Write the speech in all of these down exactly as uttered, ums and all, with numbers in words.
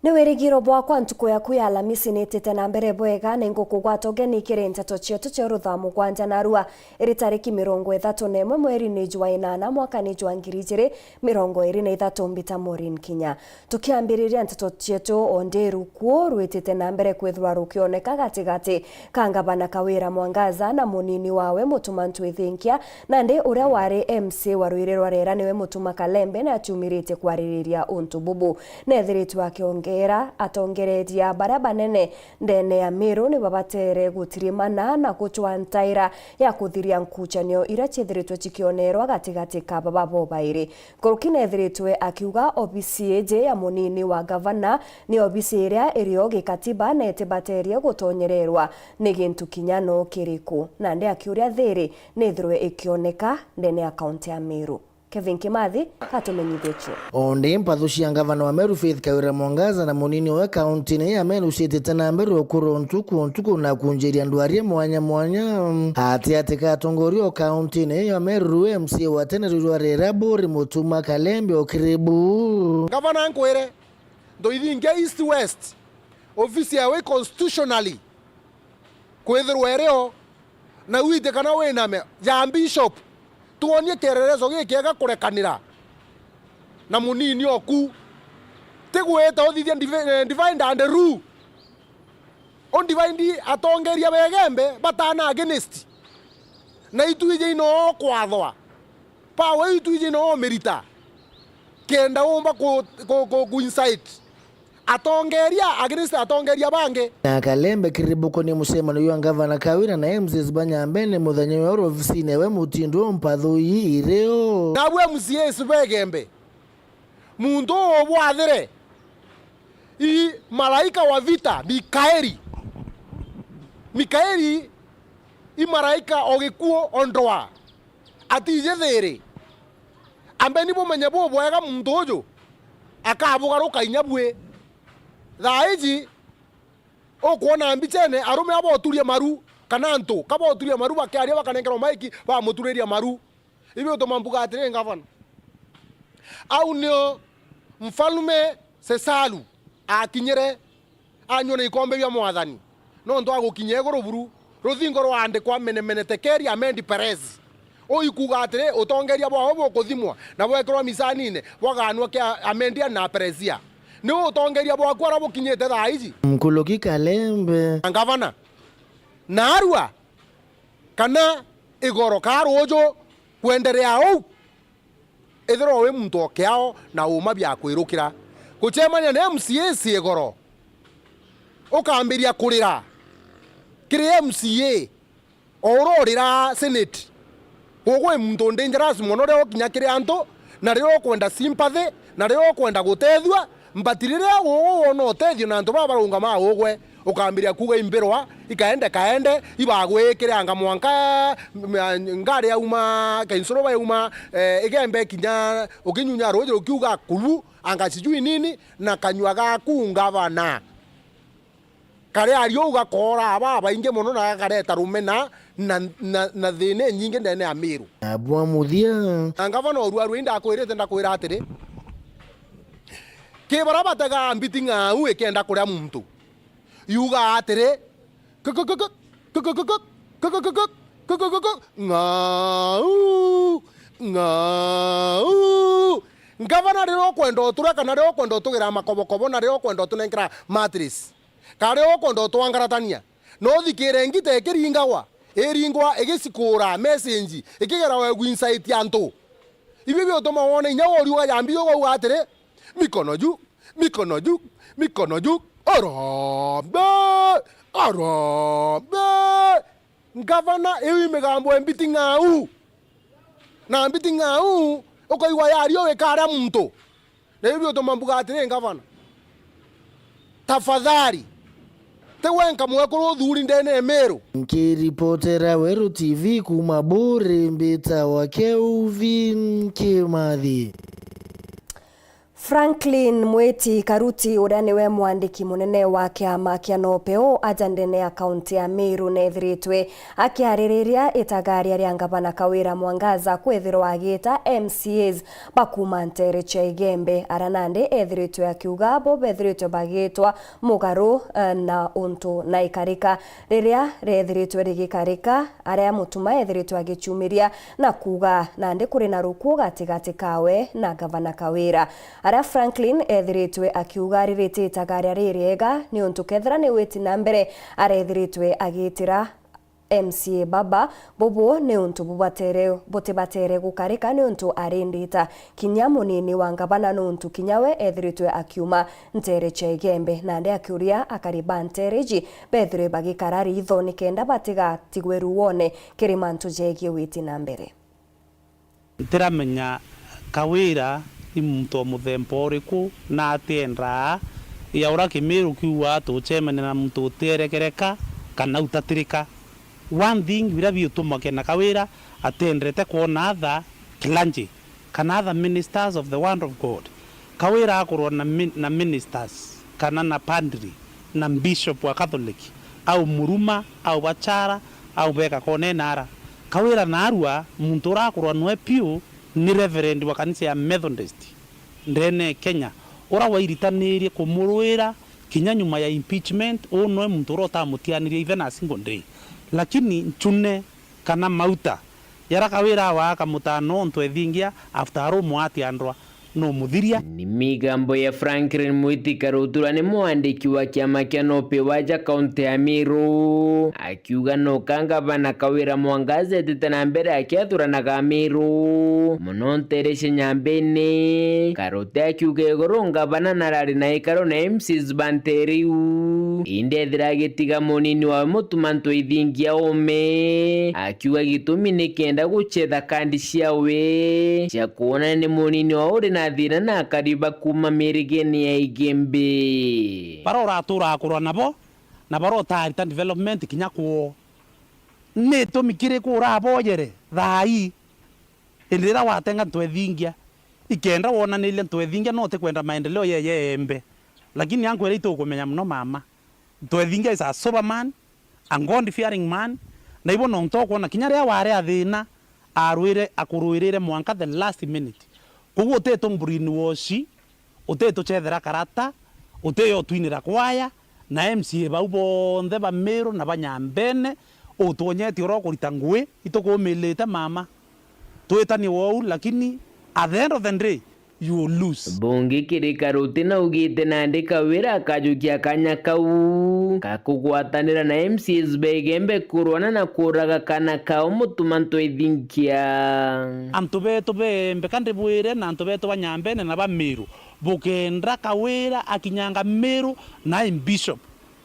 Ni wirigiro bwakwa ntuku yaku ya Alamisi nitite na mbere bwega, na ingukugwata ugeni kiri nteto cietu cia urutha mugwanja narua. Iri tariki mirongo ithatu na imwe mweri ni jwa inana mwaka ni jwa ngiri ijiri mirongo iri na ithatu, mbita Maureen Kinya. Tukiambiriria nteto cietu, o ndi rukuo rwitite na mbere kwithirwa rukioneka gatigati ka ngavana Kawira Mwangaza na munini wawe Mutuma Ntwithinkia, nandi uria wari M C wa rwiri rwa Rera niwe Mutuma Kalembe ni aciumiritie kwaririria untu bubu. Neethiritwe akiongera atongereria baria banene ndene ya Meru ni babatere gutirimana na gucwa ntaira ya kuthiria nkucanio iria ciithiritwe cikionerwa gatigati ka baba bobairi. Nkuruki neethiritwe akiuga obisi iji ya munini wa gavana ni obisi iria irio gikatiba na itibaterie gutonyererwa ni gintu kinya no kiriku, nandi akiuria thiri nithirwe ikioneka ndene ya kaunti ya Meru. Kevin Kimathi atumenyithie cio. O ndi mpathu cia ngavana wa Meru Faith Kawira Mwangaza na munini owe kauntine ya Meru ciitite na mbere ukuro ntuku ntuku na kunjiria ndwaria mwanya mwanya ati ati ka atongoria o kauntine ya Meru, M C A wa tene rwirwa Rera Buri Mutuma Kalembe o kiribu. Ngavana nkwire, Ndoithingia East West, ofisi yawe constitutionally kwithirwa irio, na wite kana winame ja bishop, twonie kielelezo gikiega kurekanira na munini oku. Tigwita uthithia divi-, eh, divide and rule. Undivide atongeria begembe batana against. Na itwiji ino kwathwa. Power iu twiji no umirita kenda umba ku, ku, ku, ku incite atongeria against atongeria bangi. Na Kalembe kiribuko ni mucemanio jwa ngavana Kawira na M C As ba Nyambene muthenya jwa oro ofisine ewe mutindo mpathu ii irio. Nabu M C As begembe, muntu uu bwathire i malaika wa vita, Mikaeli. Mikaeli i malaika o gikuo o ndwaa. Atiji thiri. Ambeni bumenye bubwega muntu uju akabugaruka inya bui. Thaa iji ukwona mbichene arume aba uturia maru, kana antu kaba uturia maru bakiaria bakanenkerwa maiki bamuturiria maru. Ibi utuma mbuga atiri, ngavana, au nio mfalume Sesalu akinyire, anyua na ikombe bia mwathani, nontu agukinya iguru buru, ruthingo rwaandikwa mene mene tekeri amendi perez. Uu ikuuga atiri, utongeria bwawe bukuthimwa na bwekirwa misanine, bwagaanua kia amendia na perezia. Ni utongeria bwaku aria bukinyite thaa iji? Nkuruki Kalembe. Na ngavana, naarua kana igoro ka ruuju kwenderea uu, ithirwa wi muntu o kiao na uuma bia kwirukira, gucemania na M C A ciigoro, ukambiria kurira kiri M C A o uria uriraa senate. Gugwi muntu dangerous mono riria ukinya kiri antu, na riria ukwenda sympathy, na riria ukwenda gutethua, but riria uu wona utethio na antu baba barungama ugwe, ukambiria kuuga imbirwa, ikaende kaende, ibagwikire anga mwanka, m-, ngari yauma, kainsuruba yauma, eh, igembe kinya ukinyunya ruuji rukiuga kuru, anga sijui nini, na kanyua gaku ngavana. Karia ario ugakoora babaingi mono na gakareta rumena na, na, na thina inyingi ndene ya Miru. Na bwa muthia. Na ngavana urua rwei ndakwirite, ndakwira atiri, ki baria bategaa mbiti ng'au ikenda kuria muntu, yugaa atiri, ng'au, ng'au. Ngavana, riria ukwenda uturia kana riria ukwenda utugira makobokobo na riria ukwenda utunenkera mattress, kana riria ukwenda utwangaratania, no uthikire ngita ikiringagwa, iringwa igicikuura message ikigera wegu inside antu. Ibi biutuma wona inya uriuga jambi ugauga atiri, mikono juu, mikono juu, mikono juu, arambe, arambe. Ngavana, iu imigambo e mbiti ng'au. Na mbiti ng'au, ukaigua yario wikaria muntu. Na iu biutuma mbuga atiri, ngavana, tafadhali, ti wenka mwekuru uthuri ndene ya Miru. Nkiripotera Weru T V kuuma Buri, mbitawa Kelvin Kimathi. Franklin Mwiti Karuti, uria niwe mwandiki munene wa kiama kia NOPEU aja ndene ya kaunti ya Meru, neethiritwe akiaririria itagaria ria ngavana Kawira Mwangaza kwithirwa agiita M C As ba kuuma nteere cia Igembe, aria nandi eethiritwe akiuga bo beethiritwe bagiitwa mugaru, eh, na untu na ikarika. Riria riethiritwe rigikarika, aria Mutuma eethiritwe agicumiria na kuuga nandi kuri na rukuu gatigati kawe na Gavana Kawira. Aria Franklin eethiritwe akiuga ririti itagaria ririega, niuntu kethira ni witi na mbere areethiritwe agiitira M C A baba, bubu ni untu bubatere, butibatere gukarika niuntu ari ndita kinya munini wa ngavana, niuntu kinya we eethiritwe akiuma nteere cia Igembe, nandi akiuria akari ba nteere iji beethirwe bagikara riitho nikenda batigatigwe ruone kiri mantu jegie witi na mbere. Ntiramenya Kawira ni muntu o muthemba uriku, na atiendaa ya uria Kimiru kiugaa tucemania na muntu utierekereka kana utatirika. One thing biria biutumagia na Kawira atiendete kwona other clergy kana other ministers of the word of God. Kawira akorwa na, mi- na ministers kana na padri na bishop wa Catholic, au muruma, au bachara, au beka konenara. Kawira naarua muntu urakorwa nwe piu ni reverend wa kanisa ya Methodist ndene Kenya, ura wairitanirie kumurwira kinya nyuma ya impeachment. Uu nwe muntu ura utamutianirie even a single day. Lakini Nchune kana Mauta yara Kawira awaa kamutano ontu ethingia after arumo atiandwa numuthiria. Ni migambo ya Franklin Mwiti Karutura ni mwandiki wa kiama kia NOPEU aja kaunti ya Meru, akiuga nuka ngavana Kawira Mwangaza etite na mbere akiathuranaga Meru, muno nteere cia Nyambene. Karuti akiuga iguru ngavana narari na ikaro na M Cs ba nteere iu, indi ethira agitiga munini wawe Mutuma Ntwethingia ume, akiuga gitumi ni kenda gucetha kandi ciawe cia kwonania ni munini wawe uri na thina na akari ba kuuma mirigene ya Igembe. Bara uratuura akurwa nabo na bara utarita development kinya kwoo, ni itumi kiriku uraboyere thaa ii? Indi riria watenga Ntwethingia, ikenda wonaniria Ntwethingia no utikwenda maendeleo yeye embe. Lakini ankwira itukumenya muno mama. Ntwethingia is a sober man, a God fearing man, na ibo nontu ukwona kinya riria wari a thina, arwire, akurwirire mwanka the last minute. Koguo utitumburi ni woci, utitucethera karata, utiyo utwinira kwaya, na M C A bau bonthe ba Meru na ba Nyambene, utwonyetie uria ukurita ngui, itukumilite mama. Twitanie wou, lakini at the end of the day, you will lose. Bungi kiri Karuti naugite nandi Kawira akajukia kanya kau ka kugwatanira na M C As ba Igembe kurwana na kuraga kana kao Mutuma Ntwethingia. Antu betu ba Igembe ka ndibwire na antu betu ba Nyambene na ba Meru, bukenda Kawira akinyanga Meru na i bishop.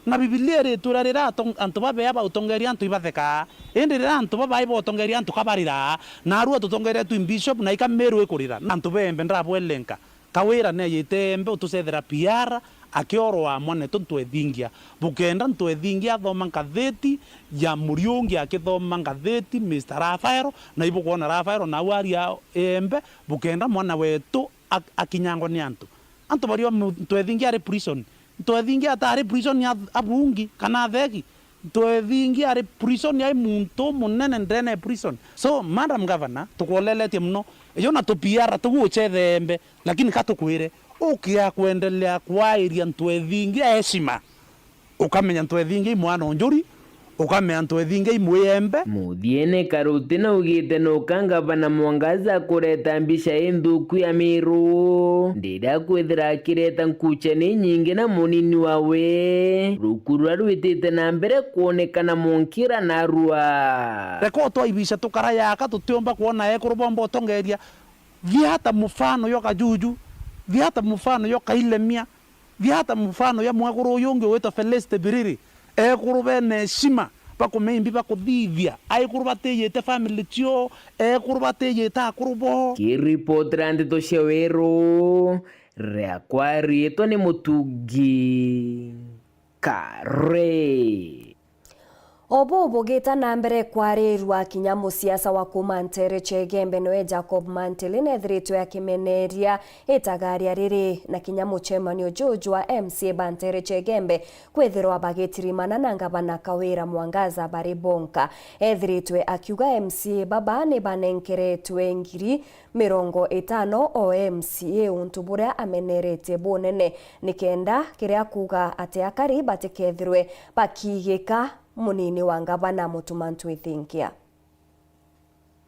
Na Bibilia iritwira riria atong- antu babea bautongeria antu ibathekaa, indi riria antu babai botongeria antu ka bariraa. Naarua tutongeretue i bishop na ika Meru ikurira. Antu ba Igembe ndrabwelenka. Kawira neeyite Igembe utucethera P R akiorwa mwanetu Ntwethingia. Bukenda Ntwethingia athoma ngatheti ya Muriungi akithoma ngatheti Mister Rafael, na ibukwona Rafael nau aria Igembe, bukenda mwana wetu ak- akinyangwa ni antu. Antu bario mu- Ntwethingia ari prison. Ntwethingia atari prison ya abungi kana athegi. Ntwethingia ari prison ya muntu umunene ndene ya prison. So, Madam Governor, tukwoleletie muno. Iyo na tu P R tugu uchethe Igembe, lakini ka tukwire, ukia kwendelea kwairia Ntwethingia heshima. Ukamenya Ntwethingia i mwana o njuri, ukamenya Ntwethingia i mwi Igembe. Muthiene Karuti naugite nuka ngavana Mwangaza kureta mbica inthuku ya Meru, ndiria kwithira akireta nkuchani inyingi na munini wawe, ruku ruria rwitite na mbere kwonekana munkira narua. Reka utwaibica tukara yaka tutiumba kwona ekuru bomba utongeria. Thiata mufano yo Kajuju, thiata mufano yo Kailemia, thiata mufano ya mwekuru uyu ungi ugwitwa Feleste Biriri. Ekuru bena heshima, bakumeimbi bakuthithia, aikuru batiyite family cio, ekuru batiyite akuru bo. Kiripotera ndeto cia Weru, riakwa riitwa ni Mutungi Kare. O buu bugita na mbere kwarirua, kinya musiasa wa kuuma nteere cia Igembe niwe Jacob Mantili neethiritwe akimeneria itagaria riri, na kinya mucemanio juju jwa M C A ba nteere cia Igembe kwithirwa bagitirimana na ngavana Kawira Mwangaza bari bonka. Eethiritwe akiuga M C A baba ni banenkeretwe ngiri mirongo itano o M C A untu buria ameneretie bunene, nikenda kiria kuuga ati akari batikethirwe bakiigika munini wa ngavana Mutuma Ntwithingia.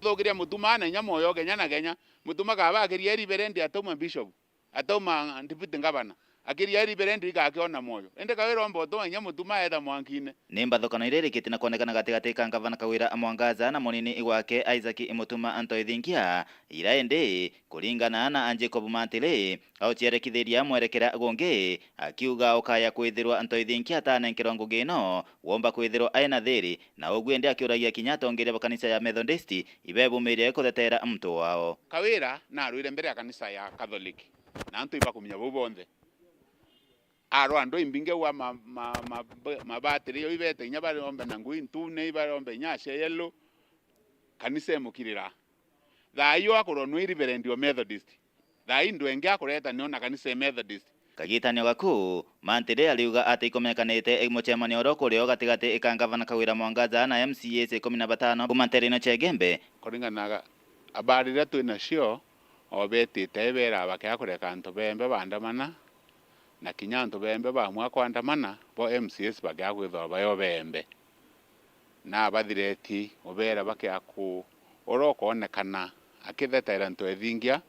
Thukiria Mutuma na inya mwoyo kenya na kenya. Mutuma kaba akiria reverend atauma bishop, atauma deputy governor. Akiria reverend igakiona mwoyo. Indi Kawira omba utuma inya Mutuma eeta mwankine. Ni mbathukano iria irikite na kwonekana gatigati ka ngavana Kawira Mwangaza na munini gwake Isaac Mutuma Ntwithingia, ira indi kuringana na Jacob Mantili, auciarekithiria mwerekera gungi, akiuga ukaya kwithirwa Ntwithingia atanenkerwa ngugi ino, womba kwithirwa aina thiri, na uguo indi akiuragia kinya atongeria ba kanisa ya Methodist ibebumirie kuthetera muntu wao. Kawira narwire mbere ya kanisa ya Catholic, na antu ibakumenya bau bonthe. Arwa andu imbinge wa ma-, ma-, ma-, mabatiri yo ibete inya bari ombe na ngui ntune, ibari ombe inya cia yellow, kanisa imukirira. Thaa iyo akorwo nwi reverend o Methodist. Thaa ii ndwenge akureta nio na kanisa e Methodist. Kagitanio gaku, Mantili ariuga ati ikumenyekanite mucemanio uria ukurio gatigati ka ngavana Kawira Mwangaza na M C As ikumi na batano kuuma nteere ino cia Igembe. Kuringana na habari iria twi nacio, o betite ibera bakea kureka antu bembe baandamana, na kinya antu bembe bamua kwandamana, bo M C As bakea kwithirwa bayo bembe. Na abathireti ubera bakea ku-, uria ukoonekana akithetera Ntwithingia,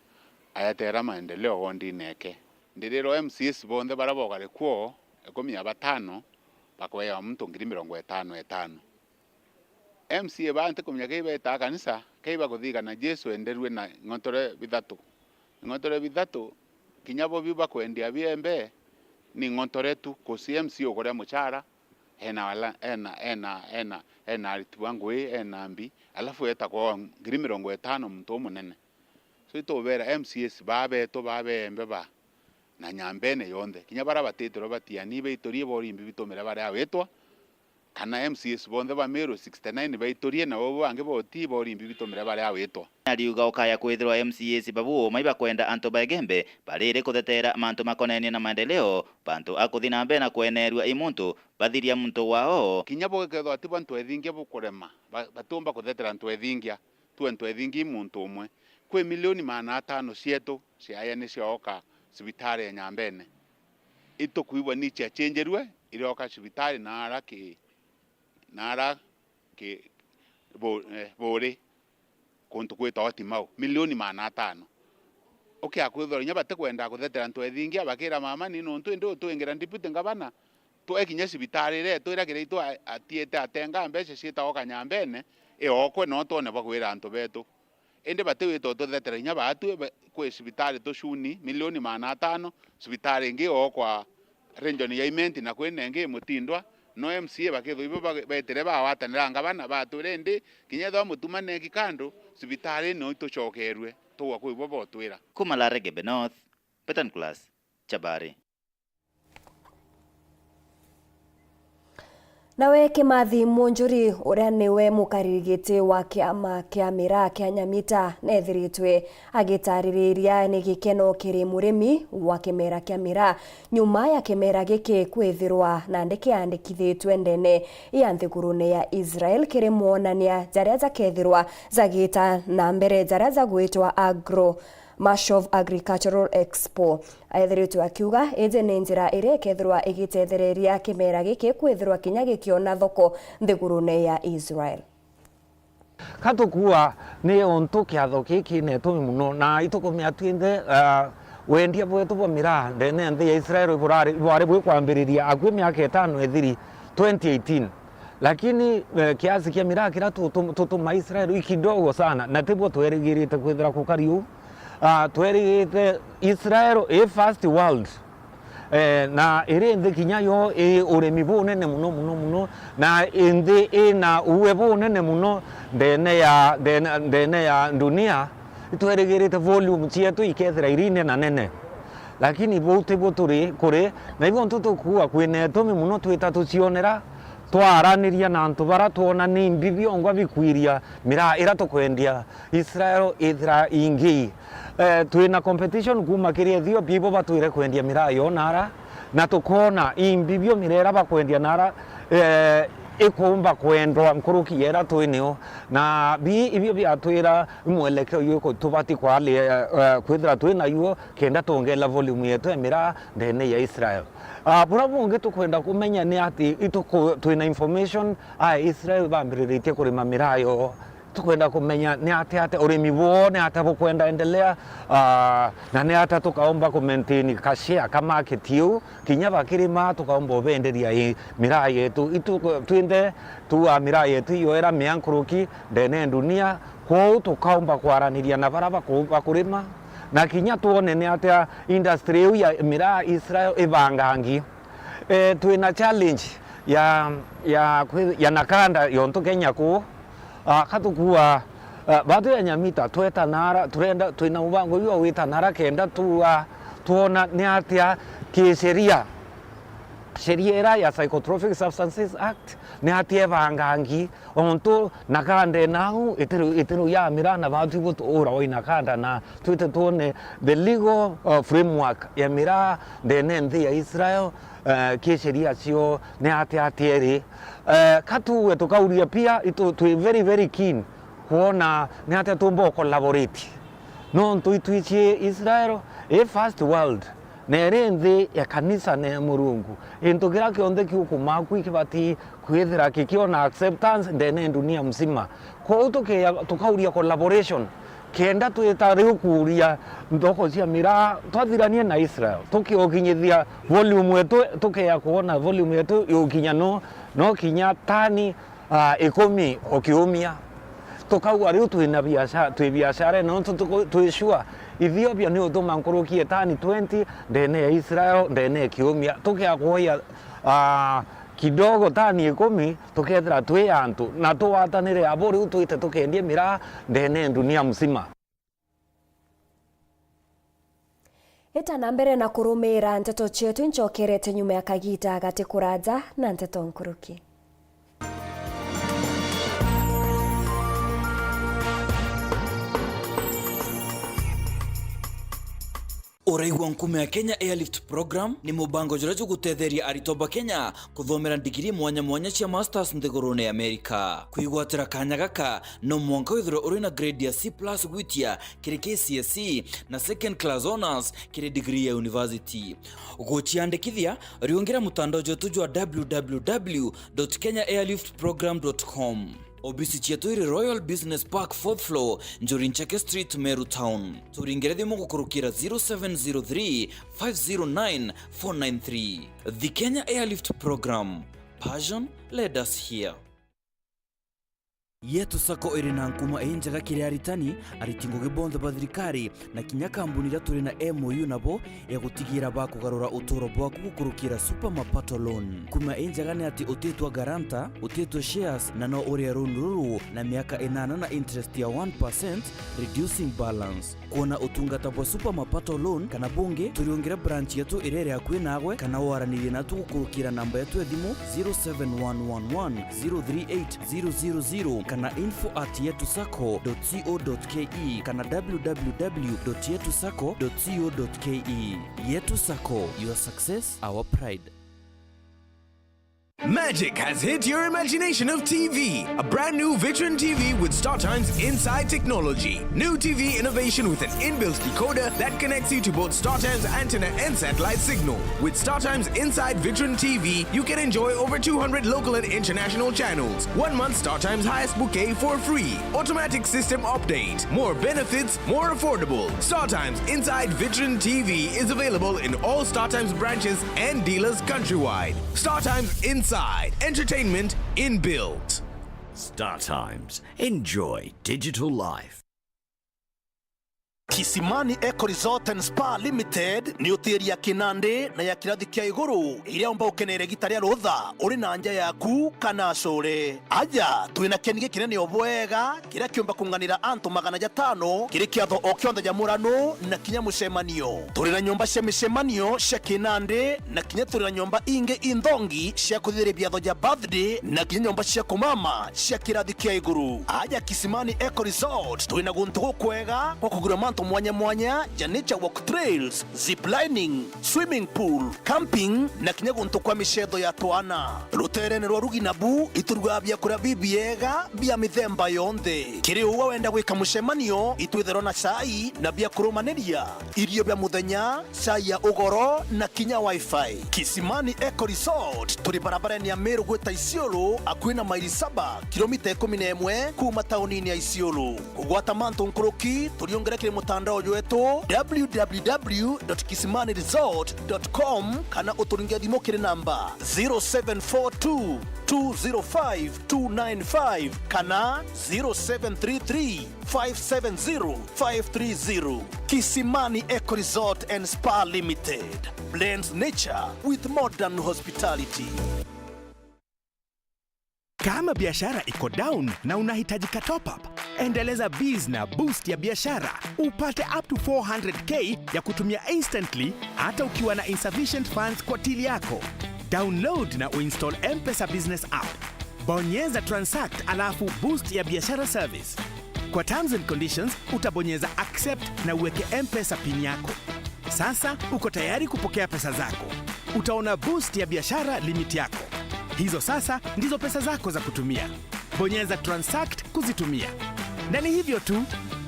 ayetera maendeleo wondine eke. Ndiriro M C As bonthe baria bokari kuo, ikumi na batano, bakwewa muntu ngiri mirongo itano itano. M C A baa ntikumenya kei betaa kanisa, kei bakuthigana Jesu enderue na ing'ontore bithatu. Ing'ontore bithatu, kinya bo biu bakwendia biembe, ni ing'ontore tu, kusi M C A ukuria muchara, ena wala, ena, ena, ena, ena ariti ba ngui, ena mbi, alafu etagwa ngiri mirongo itano muntu umunene. So itubera M C As baa betu baa beembe baa na Nyambene yonthe. Kinya baria batitirwe batiani baiturie borimbi bitumire baria witwa, kana M C As bonthe ba Meru sixty nine baiturie, na bo bangi boti borimbi bitumire baria witwa. Ariuga ukaya kwithirwa M C As babu umai bakwenda antu ba Igembe bariri kutheteera mantu makonenie na maendeleo, bantu a kuthi na mbere na kwenerua i muntu bathiria muntu wao. Kinya bugikethwa ti bantu ethingia bukurema, ba-, batiumba kutheteera antu ethingia, tu antu ethingia i muntu umwe. Kwi milioni maana atano cietu ciaya ni ciooka cibitari ya Nyambene. Itukwigua ni ciachenjerue, irioka cibitari naara ki, naara ki, bu-, eh, buri, kuntu kwitagwa Timau, milioni maana atano. Ukia kwithirwa inya batikwenda kutheteera antu ethingia, bakira mama ni nontu indi utwingira deputy ngavana, twe kinya cibitari iria itwira kira itu a-, atiete atenga mbeca ciitagwa Kanyambene, iokwe no twone bwa kwira antu betu. Indi batiwita ututhetere inya baatwi be-, kwi cibitari tucuni milioni maana atano, cibitari ingi oo kwa region ya Imenti na kwina ingi Mutindwa, no M C A bakithwa ibo ba-, betire bawatanira ngavana batwire indi kinya ethwa Mutuma neki kando, cibitari no itucokerue, tugwa kwi bo botwira. Kuma Laregebe North, Peter Nicholas, Chabari. Nawe Kimathi Munjuri, uria niwe mukariri giti wa kiama kia miraa kia Nyamita, neethiritwe agitaririria ni gikeno kiri murimi wa kimera kia miraa, nyuma ya kimera giki kwithirwa nandi kiandikithitwe ndene ya nthigurune ya Israel kiri mwonania jaria jakethirwa jagita na mbere, jaria jagwitwa Agro Mashov Agricultural Expo. Aethiritwe akiuga iji ni njira iria ikethirwa igitethereria kimera giki kwithirwa kinya gikiona thoko nthigurune ya Israel. Ka tukua ni untu kiatho giki ni itumi muno, na itukumia twinthe, ah, wendia bwetu bwa miraa ndene ya nthi ya Israel iburari, ibwari bwikwambiriria akui miaka itano ithiri, twenty eighteen. Lakini, eh, kiasi kia miraa kiria tutu-, tutuma Israel i kidogo sana, na tibwo twerigirite kwithira kukari uu. Ah, twerigite Israel i first world. Eh, na iri nthi kinya yo i urimi bunene muno, muno, muno, na i nthi ina uwe bunene muno ndene ya, ndene, ndene ya dunia, itwerigirite volume cietu ikethira iri nene na nene. Lakini buu tibwo turi, kuri, na ibo ntu tukuua kwina itumi muno twita tucionera, Twaraniria na antu bara twona ni imbi biongwa bikwiria miraa ira tukwendia Israel ithira ingi. Eh, twina competition kuuma kiri Ethiopia, ibo batwire kwendia miraa yo nara, na tukoona imbi bio miraa ira bakwendia nara, eh, ikumba kwendwa nkuruki ya ira twinio. Na bi ibio biatwira mwelekeo yuku tubati kwali, eh, eh, kwithira twinayo kenda twongela volume yetu ya miraa ndene ya Israel. Ah, bura bungi tukwenda kumenya ni ati ituku-, twina information, a Israel bambiriritie kurima miraa yo. Tukwenda kumenya ni atia atia urimi bwoo, ni atia bukwenda endelea, ah, na ni atia tukaumba ku maintain ka share ka market iu, kinya bakirima tukaumba ubenderia i miraa yetu. Itu twinthe tuaa miraa yetu iyo ira mia nkuruki ndene ya dunia, kwou tukaumba kwaraniria na bara baku-, bakurima, na kinya twone ni atia industry iu ya miraa Israel ibangangi. Eh, twina challenge ya, ya, kwi-, ya nakanda yontu Kenya kuu. Ah, katukua, ah, batu ya Nyamita tweta nara, turenda, twina mubango jwa gwita nara kenda tua, twona ni atia kisheria, sheria ira ya Psychotropic Substances Act, ni atia ibangangi, ontu nakanda ina au itiru, itiru ya miraa na batu ibutuura o inakanda na twite twone the legal, uh, framework ya miraa ndene nthi ya Israel, uh, ki sheria cio ni atia atia iri. Uh, ka tuuge tukauria pia, itu, twi very, very keen kwona ni atia tumba u collaborate. Nontu itwici Israel i first world, na iri nthi ya kanisa na ya Murungu. Gintu kiria kionthe kiukumaa ku ikibati kwithira kikiona acceptance ndene ya dunia mzima. Kwou tukeya, tukauria collaboration, kenda twita riu kuuria nthoko cia miraa twathiranie na Israel, tukiokinyithia volume yetu, tukeya kwona volume yetu yukinya no, no kinya tani, ah, ikumi o kiumia. Tukauga riu twina biacara, twi biacara, nontu tuku-, twi sure Ethiopia ni utuma nkuruki ya tani twenty ndene ya Israel ndene ya kiumia. Tukea kuoya, ah, kidogo tani ikumi, tukethira twi antu, na tugwatanire abo riu twite tukendie miraa ndene ya dunia mzima. Ita na mbere na kurumiira nteto cietu, incokerete nyuma ya kagiita gati kuraja na nteto nkuruki. Uraigua Nkuma ya Kenya Airlift Program ni mubango juria jugutetheria aritwa ba Kenya kuthomera ndigiri mwanya mwanya cia masters nthigurune ya Amerika. Kwigwatira kanya gaka, no mwanka withirwe uri na grade ya C plus gwitia kiri K C S E na second class honours kiri degree ya university. Guciandikithia, riungira mutandao jwetu jwa w w w dot kenya airlift program dot com. Obisi cietu iri Royal Business Park, fourth floor, Njuri Ncheke Street, Meru Town. Turingire thimu gukurukira zero seven zero three, five zero nine, four nine three. The Kenya Airlift Program. Passion led us here. Yetu Sacco iri na nkuma injega kiri aritani, ariti ngugi bonthe ba thirikari, na kinya kambuni iria turi na M O U nabo ya gutigira bakugarura uturo bwaku gukurukira Super Mapato Loan. Nkuma injega ni ati utitwa guarantor, utitwa shares, na no urie loan ruru na miaka inana na interest ya one percent, reducing balance. Kwona utungata bwa Super Mapato Loan kana bungi, turiungire branch yetu iria iri akui naagwe, kana waranirie natu gukurukira namba yetu ya thimu zero seven one one one zero three eight zero zero zero kana info at yetu sacco dot co dot ke kana w w w dot yetu sacco dot co dot ke. Yetu Sacco, your success, our pride. Magic has hit your imagination of T V. A brand new Vitron T V with StarTime's inside technology. New T V innovation with an inbuilt decoder that connects you to both StarTime's antenna and satellite signal. With StarTime's inside Vitron T V, you can enjoy over two hundred local and international channels. One month StarTime's highest bouquet for free. Automatic system update. More benefits, more affordable. StarTimes Inside Vitron T V is available in all StarTimes branches and dealers countrywide. StarTimes Inside, entertainment inbuilt. StarTimes. Enjoy digital life. Kisimani Eco Resort and Spa Limited ni hoteli ya kinandi na ya kirathi kia iguru, iria umba ukenere gita ria rutha uri na nja yaku kana acure. Aja, twina kieni gikinene o bwega, kiria kiumba kunganira antu magana jatano kiri kiatho o kionthe ja murano na kinya mucemanio. Turi na nyomba cia micemanio cia kinandi na kinya turi na nyomba ingi inthongi cia kuthithiria biatho ja birthday na kinya nyomba cia kumama cia kirathi kia iguru. Aja Kisimani Eco Resort, turi na guntu gukwega gwa kugura mantu mwanya mwanya ja nature walk trails, zip lining, swimming pool, camping na kinya guntu kwa micetho ya twana. Ruteerene rwa rugi nabu iturugaga biakuria bibiega bia mithemba yonthe. Kiri uu wenda gwika mucemanio, itwitherwa na cai na bia kurumaniria, irio bia muthenya, cai ya ugoro na kinya wifi. Kisimani Eco Resort turi barabarene ya Meru gwita Isiolo, akui na maili saba, kilomita ikumi na imwe kuuma taunini ya Isiolo. Kugwata mantu nkuruki, turiungire kiri mutandao jwetu, w w w dot kisimani resort dot com, kana uturinge thimu kiri namba zero seven four two, two zero five, two nine five kana zero seven three three, five seven zero, five three zero. Kisimani Eco Resort and Spa Limited blends nature with modern hospitality. Kama biashara iko down na unahitaji ka top up, endeleza biz na boost ya biashara, upate up to four hundred k ya kutumia instantly, hata ukiwa na insufficient funds kwa till yako. Download na uinstall M-Pesa Business App. Bonyeza transact alafu boost ya biashara service. Kwa terms and conditions, utabonyeza accept na uweke M-Pesa pin yako. Sasa uko tayari kupokea pesa zako. Utaona boost ya biashara limit yako. Hizo sasa ndizo pesa zako za kutumia. Bonyeza transact kuzitumia. Na ni hivyo tu,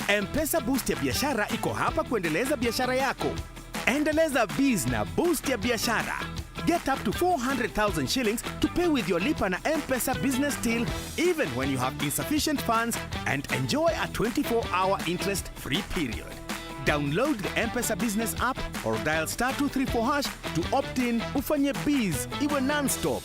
M-Pesa boost ya biashara iko hapa kuendeleza biashara yako. Endeleza biz na boost ya biashara. Get up to four hundred thousand shillings to pay with your Lipa na M-Pesa business till even when you have insufficient funds and enjoy a twenty-four hour interest free period. Download the M-Pesa Business app or dial star two three four hash to opt in, ufanye biz iwe non-stop.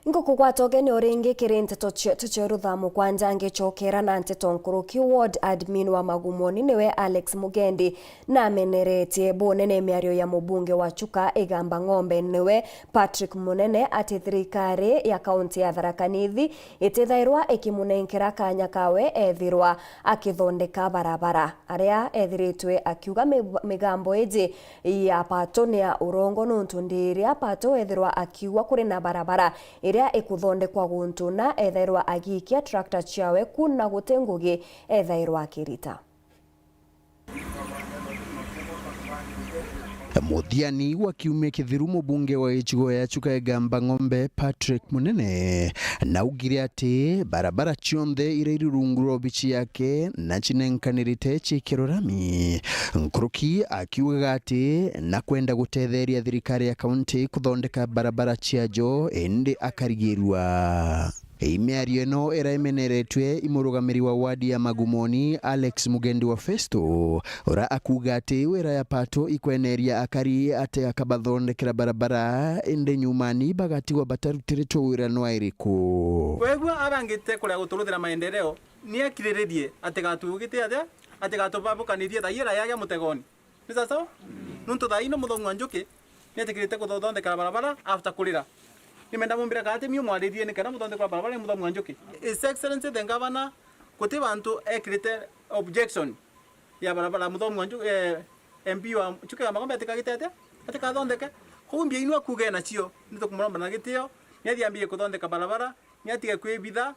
Ngukugwata ugeni o ringi kiri nteto cietu cia rutha mukwanja, ngicokera na nteto nkuruki. Ward admin wa Magumoni niwe Alex Mugendi na ameneretie bunene miario ya mubunge wa Chuka Igamba Ng'ombe niwe Patrick Munene ati thirikari ya kaunti ya Tharaka Nithi itithairwa ikimunenkera kanya kawe ethirwa akithondeka barabara. Aria ethiritwe akiuga mi-, migambo iji ya Pato ni ya urongo, nontu ndiria Pato ethirwa akiuga kuri na barabara iria ikuthondekwa guntu na ethairwa agiikia tractor ciawe ku na guti ngugi ethairwa akirita. Muthiani wa kiumia kithiru, mubunge wa gicigo ya Chuka Igamba Ng'ombe, Patrick Munene, naugire ati barabara cionthe iria iri rungu rwa obici yake na cinenkanirite ciikirwe rami. Nkuruki akiugaga ati na kwenda gutetheria thirikari ya kaunti kuthondeka barabara ciajo, indi akarigirua. Miario ino iraimeneretwe i murugamiri wa wadi ya Magumoni, Alex Mugendi wa Festo, uria akuuga ati wira ya Pato ikweneria akari ati akabathondekera barabara, indi nyumani bagatigwa batarutiritwe wira nwa iriku. Kwegua abangite kuria guturuthira maendeleo, ni akiriririe ati gatu giti atia, ati gatu babukanirie thaira yagia mutegoni. Ni sawa sawa? Nuntu thaa ino muthomi wa Njuki nietikirite kuthothondekera barabara after kurira. Nimenda mumbire kana ati mio mwaririe ni kenda muthondekwa barabara ni muthomi wa Njuki. His Excellency the Governor, guti bantu ekirite objection ya barabara muthomi wa Njuki, eh, M P wa Njuki ya Magombe atikagite atia? Atikathondeke. Kou mbia inu akuge nacio, nitukumuromba na gitio, niathiambie kuthondeka barabara, niatige kwibitha,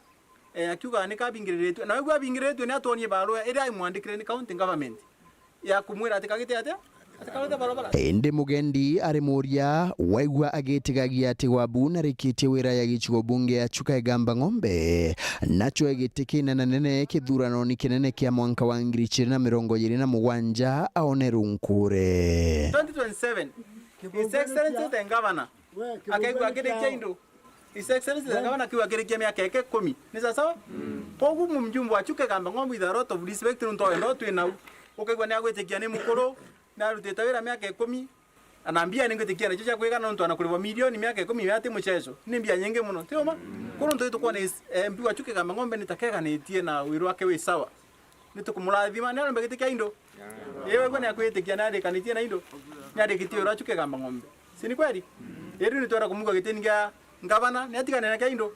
eh, akiuga ni kabingiriritwe. Na wigua abingiriritwe ni atwonie barua iria imwandikire ni county government ya kumwira ati kagite atia? Ati kagite barabara. Indi Mugendi ari muria waigua agitigagia ati gwabu narikitie wira ya gicigo bunge ya Chuka Igamba Ng'ombe, nacho giti kinenanene kithuranoni kinene kia mwanka wa ngiri igiri na mirongo iri na mugwanja aone runkure. Twenty twenty-seven, His Excellency the Governor akaigua akirikia indu. His Excellency the Governor kiuga kirikia miaka eke ikumi. Ni sawa sawa? Koguo mumjumbe wa Chuka Igamba Ng'ombe with a lot of respect nuntu wa wendo twi nau. Ukaigua ni agwitikia ni mukuru, ni arutite wira miaka ikumi. Na mbia ni ngwitikia nacio cia kwigana nontu ana kuribwa milioni miaka ikumi ya ti muchecho. Ni mbia nyingi mono, ti uma? Kuru ntu tukwona is-, eh, M P wacu Kigamba Ng'ombe ni ta keganitie na wiru wake wi sawa. Ni tukumurathima, ni arombe giti kia Indo. Iwe gwe ni akwitikia, ni arikanitie na Indo. Ni arikitie wiru wacu Kigamba Ng'ombe. Si ni kweli? Iri ni twenda kumuga gitini kia ngavana, ni atigane na kia Indo.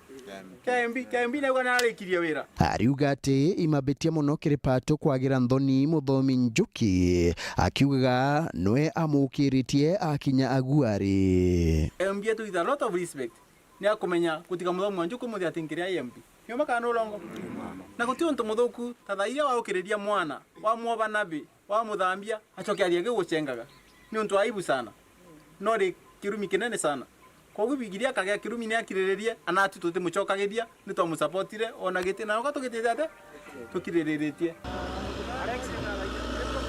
Kia M P, kia M P ni auga ni arikirie wira. Ariuga ati imabitia mono kiri Pato kwagira nthoni muthomi Njuki, akiugaga nwe amukiritie akinya aguari. M P etu with a lot of respect, ni akumenya gutiga muthomi wa Njuki muthi ati nkiri ya M P. Ni uma kana ni urongo? Na guti untu muthuku ta thaa iria waukiriria mwana, wamwoba nabi, wamuthambia, acoke arie giguchengaga. Ni untu wa aibu sana. No ri kirumi kinene sana. Koguo Bibilia akagea kirumi ni akiriririe, ana atu tutimucokagiria, ni twamusapotire, ona giti, na noka tugitite ate? Tukiriritie.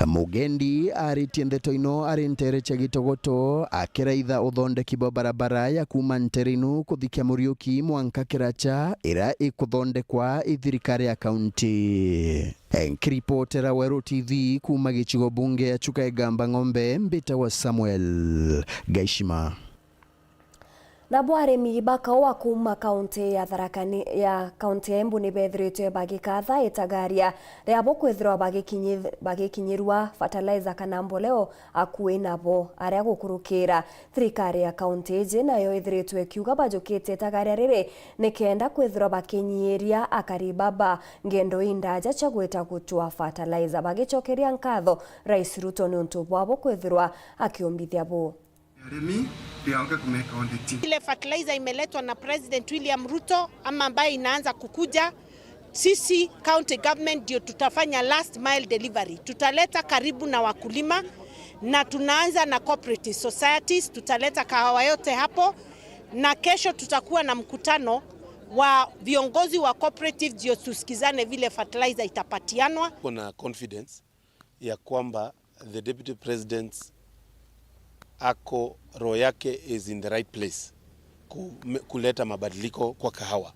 Mugendi aritie ndeto ino ari ntere cia Gitogoto, akiraitha uthondeki bwa barabara ya kuuma ntere ino kuthikia Muriuki mwanka Kiracha, iria ikuthondekwa i thirikari ya kaunti. Nkiripotera Weru T V kuuma gicigo bunge ya Chuka Igamba Ng'ombe, mbitagwa Samuel Gaishima. Nabo arimi ba kaua kuuma kaunti ya Tharaka Ni-, ya kaunti ya Embu ni bethiritwe bagikatha itagaria riabo kwithirwa bagikinyi-, bagikinyirua fertilizer kana mboleo akui nabo. Aria gukurukira, thirikari ya kaunti iji nayo ithiritwe ikiuga bajukite itagaria riri nikenda kwithirwa bakinyiiria akari baba ngendo indaja cia gwita gutua fertilizer, bagicokeria nkatho Rais Ruto niuntu bwabo kwithirwa akiumbithia buu. Arimi, they are okay to make audit. Ile fertilizer imeletwa na President William Ruto ama ambayo inaanza kukuja, sisi county government ndio tutafanya last mile delivery. Tutaleta karibu na wakulima na tunaanza na cooperative societies, tutaleta kahawa yote hapo, na kesho tutakuwa na mkutano wa viongozi wa cooperative ndio tusikizane vile fertilizer itapatianwa. Kuna confidence ya kwamba the deputy president ako, roho yake is in the right place ku-, me-, kuleta mabadiliko kwa kahawa.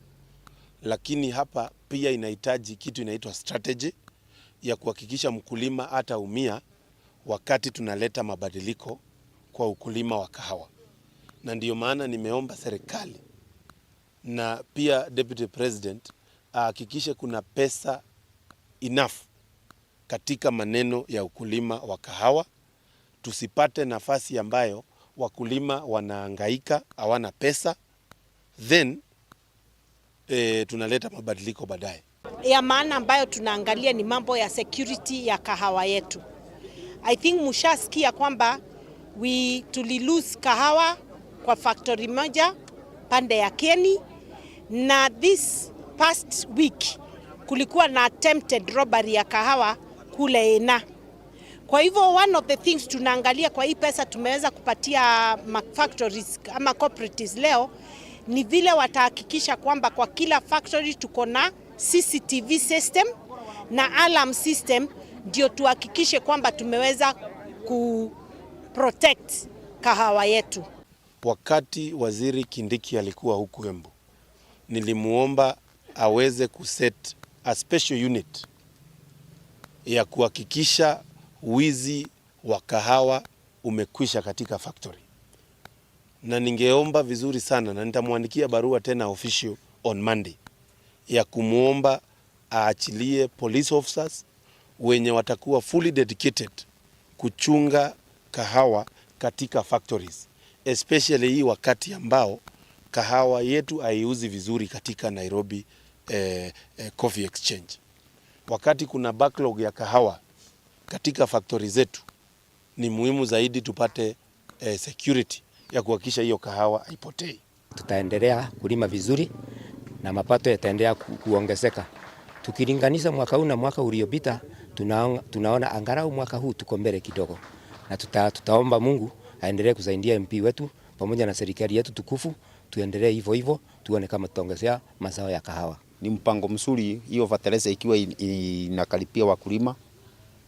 Lakini hapa pia inahitaji kitu inaitwa strategy ya kuhakikisha mkulima hataumia wakati tunaleta mabadiliko kwa ukulima wa kahawa. Na ndio maana nimeomba serikali na pia deputy president ahakikishe kuna pesa enough katika maneno ya ukulima wa kahawa, tusipate nafasi ambayo wakulima wanahangaika, hawana pesa, then, eh, tunaleta mabadiliko baadaye. Ya maana ambayo tunaangalia ni mambo ya security ya kahawa yetu. I think mushasikia kwamba we, tuli lose kahawa kwa factory moja pande ya Kieni, na this past week kulikuwa na attempted robbery ya kahawa kule Ena. Kwa hivyo, one of the things tunaangalia kwa hii pesa tumeweza kupatia ma factories ama cooperatives leo ni vile watahakikisha kwamba kwa kila factory tuko na C C T V system na alarm system, ndio tuhakikishe kwamba tumeweza ku protect kahawa yetu. Wakati Waziri Kindiki alikuwa huku Embu, nilimuomba aweze kuset a special unit ya kuhakikisha wizi wa kahawa umekwisha katika factory. Na ningeomba vizuri sana, na nitamwandikia barua tena official on Monday, ya kumuomba aachilie police officers wenye watakuwa fully dedicated kuchunga kahawa katika factories, especially hii wakati ambao kahawa yetu haiuzi vizuri katika Nairobi, eh, eh, Coffee Exchange. Wakati kuna backlog ya kahawa katika factory zetu, ni muhimu zaidi tupate, eh, security ya kuhakikisha hiyo kahawa haipotei. Tutaendelea kulima vizuri na mapato yataendelea ku-, kuongezeka. Tukilinganisha mwaka huu na mwaka uliopita, tunaong-, tunaona angalau mwaka huu tuko mbele kidogo. Na tuta-, tutaomba Mungu aendelee kusaidia M P wetu pamoja na serikali yetu tukufu, tuendelee hivyo hivyo, tuone kama tutaongezea mazao ya kahawa. Ni mpango mzuri hiyo fertilizer ikiwa in-, inakaribia wakulima,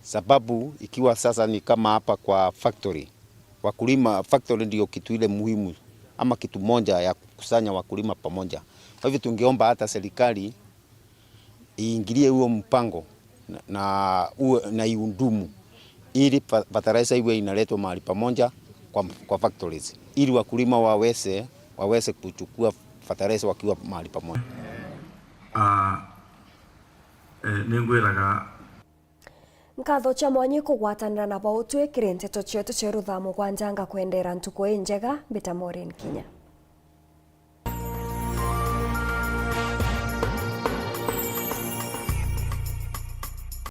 sababu ikiwa sasa ni kama hapa kwa factory, wakulima, factory ndio kitu ile muhimu ama kitu moja ya kukusanya wakulima pamoja. Kwa hivyo tungeomba hata serikali iingilie huo mpango na, na uwe, na iundumu ili fa-, fertilizer iwe inaletwa mahali pamoja kwa, kwa factories ili wakulima waweze, waweze kuchukua fertilizer wakiwa mahali pamoja. Ah, eh, ningwiraga. Nkatho cia mwanya kugwatanira na bautwi kiri nteto cietu cia ruthaa mugwanja ngakwendera ntuku injega, mbita Maureen Kinya.